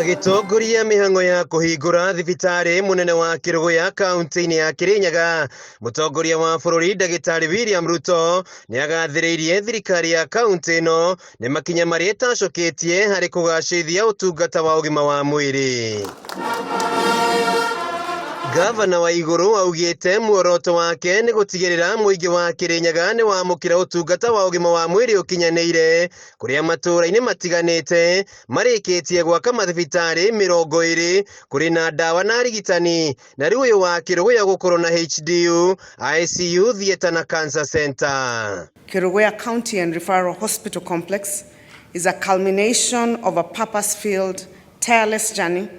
Agĩtongoria mĩhang'o ya kũhingũra thibitarĩ mũnene wa Kĩrũgũya kaunti-inĩ ya Kĩrĩnyaga, mũtongoria wa bũrũri Ndagĩtarĩ William Ruto nĩ agathĩrĩirie thirikari ya kaunti ĩno nĩ makinya marĩa ĩtacũkĩtie harĩ kũgacĩrithia ũtungata wa ũgima wa mwĩrĩ. Gavana wa Igũrũ augĩte muoroto wake nĩ gũtigĩrĩra mũingĩ wa Kĩrĩnyaga nĩ wamũkĩra ũtungata wa ũgima wa mwĩrĩ ũkinyanĩire kũrĩa matũũra-inĩ matiganĩte marĩkĩtie gwaka mathibitarĩ 20 kũrĩ na ndawa na arigitani na rĩu ũyũ wa Kĩrũgũya gũkorwo na HDU, ICU, theatre na cancer center. Kerugoya County and Referral Hospital Complex is a culmination of a purpose-filled, tireless journey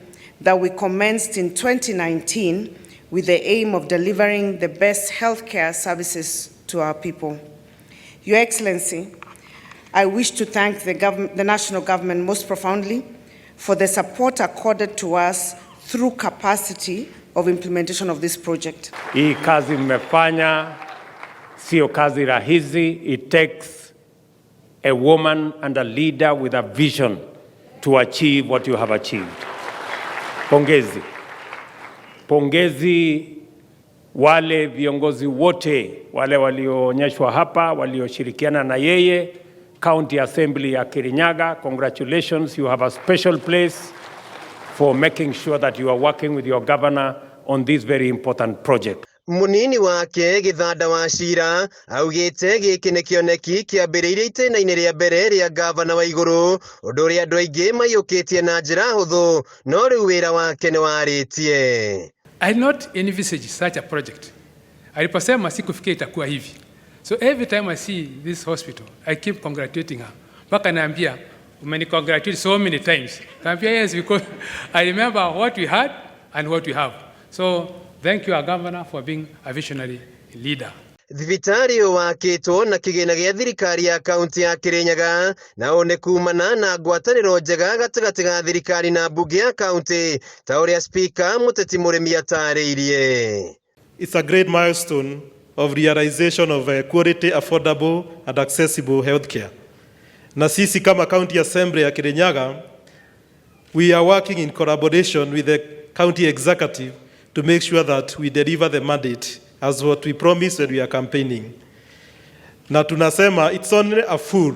that we commenced in 2019 with the aim of delivering the best healthcare services to our people. Your Excellency, I wish to thank the national government most profoundly for the support accorded to us through capacity of implementation of this project. Hii kazi mmefanya sio kazi rahisi. It takes a woman and a leader with a vision to achieve what you have achieved. Pongezi. Pongezi wale viongozi wote wale walioonyeshwa hapa walioshirikiana na yeye, County Assembly ya Kirinyaga, congratulations, you have a special place for making sure that you are working with your governor on this very important project. Munini wake Gĩthanda wa Cira augĩte gĩkĩ nĩ kĩoneki kĩambĩrĩirie itĩna-inĩ rĩa mbere rĩa gavana wa Igũrũ, ũndũ ũrĩa andũ aingĩ maiyũkĩtie na njĩra hũthũ, no rĩu wĩra wake nĩ warĩtie. I did not envisage such a project. Aliposema sikufikiria itakuwa hivi. So every time I see this hospital, I keep congratulating her. Mpaka naambia, umenicongratulate so many times. Kaambia yes, because I remember what we had and what we have. So thank you, our governor, for being a visionary leader. Thibitarĩ ũyũ wakĩtwo na kĩgĩna gĩa thirikari ya kaunti ya Kĩrĩnyaga na ũũ nĩ kumana na ngwatanĩro njega gatagatĩ ga thirikari na mbunge ya kaunti ta ũrĩa Spika Mũteti Mũrĩmi atarĩirie. It's a great milestone of realization of quality, affordable and accessible healthcare. Na sisi kama County Assembly ya Kirinyaga, we are working in collaboration with the county executive to make sure that we deliver the mandate as what we promised when we are campaigning. Na tunasema it's only a fool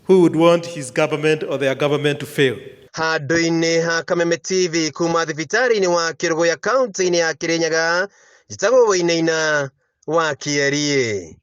who would want his government or their government to fail. Handũ-inĩ ha Kameme TV kuma thibitarĩ-inĩ wa Kĩrũgũya kaunti-inĩ ya Kĩrĩnyaga, njĩtagwo Wainaina wa Kĩeriĩ.